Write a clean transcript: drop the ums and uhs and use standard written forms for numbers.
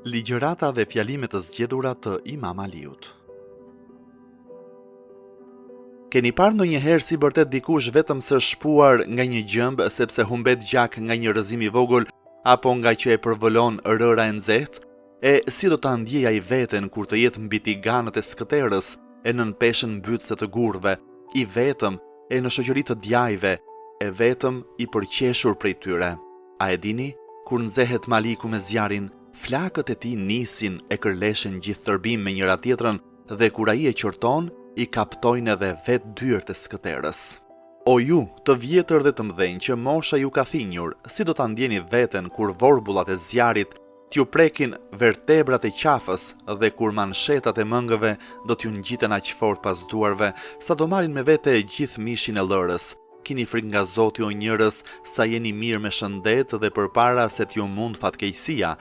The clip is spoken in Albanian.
Ligjërata dhe fjalime të zgjedhura të Imam Aliut. Keni parë ndonjëherë si bërtet dikush vetëm se është shpuar nga një gjemb sepse humbet gjak nga një rrëzim i vogël apo nga që e përvëlon rëra e nxehtë? E si do ta ndjejë ai veten kur të jetë mbi tiganët e skëterrës e nën peshën mbytëse të gurëve, i vetëm e në shoqëri të djajve, e vetëm i përqeshur prej tyre? A e dini? Kur nxehet Maliku me zjarrin, flakët e tij nisin e kërleshen gjithë tërbim me njëra-tjetrën dhe kur ai e qorton, i kaptojnë edhe vetë dyert e skëterrës. O ju, të vjetër dhe të mëdhenj që mosha ju ka thinjur, si do ta ndjeni veten kur vorbullat e zjarrit t'ju prekin vertebrat e qafës dhe kur manshetat e mëngëve do t'ju ngjiten aq fort pas duarve, sa do marrin me vete gjithë mishin e llërës. Kini frikë nga Zoti o njerëz sa jeni mirë me shëndet dhe përpara se t'ju mundë fatkeqësia.